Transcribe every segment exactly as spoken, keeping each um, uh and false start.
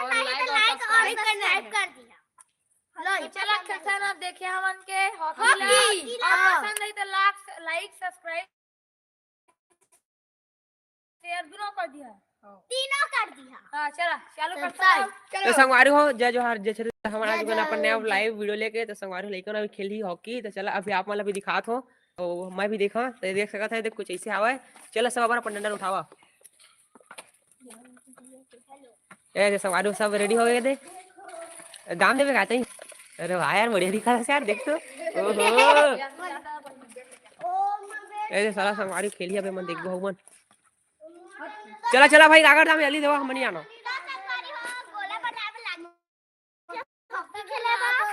और like और subscribe कर दिया। लो, चला, खेलथन अब, देखे हमन के हॉकी ला। हॉकी ला। और पसंद आई तो लाइक, लाइक, सब्सक्राइब, शेयर दोनों कर दिया। तीनों कर दिया। हाँ, चला, चालू करथन। तो संगवारी हो, जय जोहार, जय छत्तीसगढ़। हमन आज जय अपन नया जोहार। Live video लेके, तो संगवारी हो, लइकन अभी खेलही हॉकी। तो चला, अभी आप मन ला भी दिखात हो, तो मैं भी देखा, तो देख सकत है, देख कुछ ऐसे हावय। चला, सब अपन अपन डंडा उठावा। ए, दे संगवारी सब ready हो गए दे। दाम देवे का तई? अरे वाह यार, बढ़िया दिखा यार, देख तो। ओहो। ए, दे साला संगवारी खेली अबे, मन देखबो मन। चला, चला भाई, काकर दाम जल्दी देवा, हम नहीं जाना।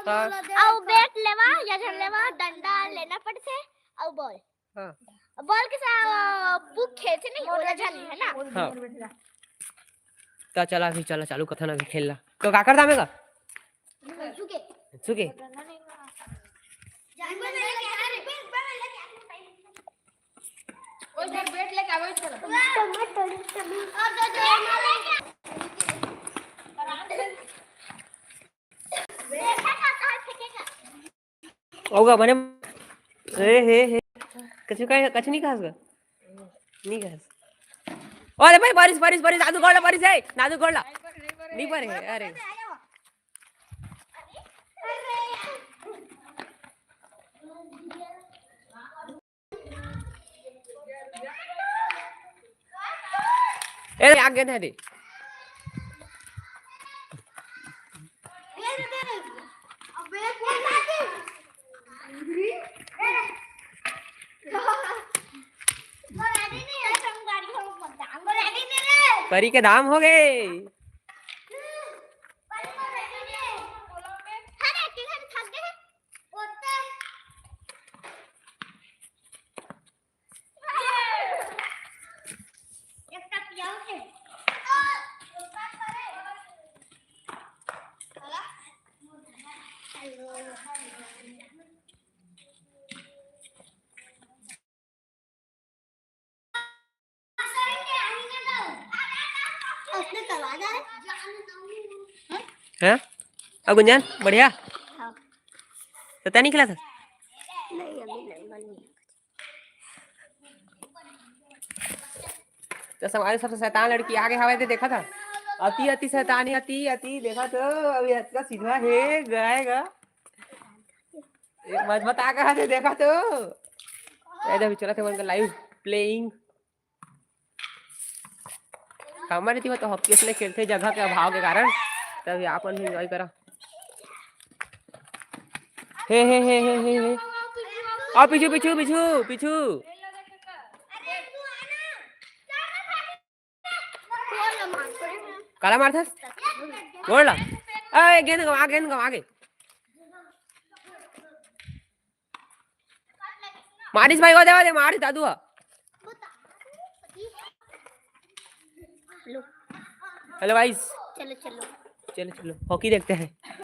तो अउ बैट लेवा या झन लेवा, डंडा लेना पड़थे अउ बॉल। हाँ। बॉल के साथ, अ, बुक खेलथे नहीं, ओला झन, है ना? हाँ। त चला अभी, चला चालू कथन अभी खेलना। तो काकर दाम हे का? सुके। सुके? ओगा बने। ए, हे, हे। कछु का, कछु नहीं खास का? नहीं खास। अरे भाई, बारिश, बारिश, बारिश, नादू गोला बारिश है, नादू गोला। नहीं पड़े है, अरे। ए, आगे दे दे। परी के दाम हो गए। हैं? अब गुंजन, बढ़िया? हाँ। तो तैं नहीं खेला था? नहीं, अभी नहीं, मन नहीं। तो संगवारी सबसे शैतान लड़की आगे हवे, दे देखा था। अति, अति शैतानी, अति, अति, देखा तो, अभी अतका सीधा हे, गएगा। ए, मत बता कहा थे, देखा तो। ए, अभी चला थे उनका live playing। हमारे ती तो हॉकी इसलिए खेलते जगह के अभाव के कारण, तभी आप मन भी enjoy करा। हे, हे, हे, हे, हे, हे। आ, पीछू, पीछू, पीछू, पीछू। काला मारथस? गोड़ ला। ए, गेंद गवा, गेंद गवा गे। मारिस भाई, वो दे, वो दे, मारिस दादू हा। Hello। Hello guys। चलो, चलो। चलो, चलो, हॉकी देखते हैं।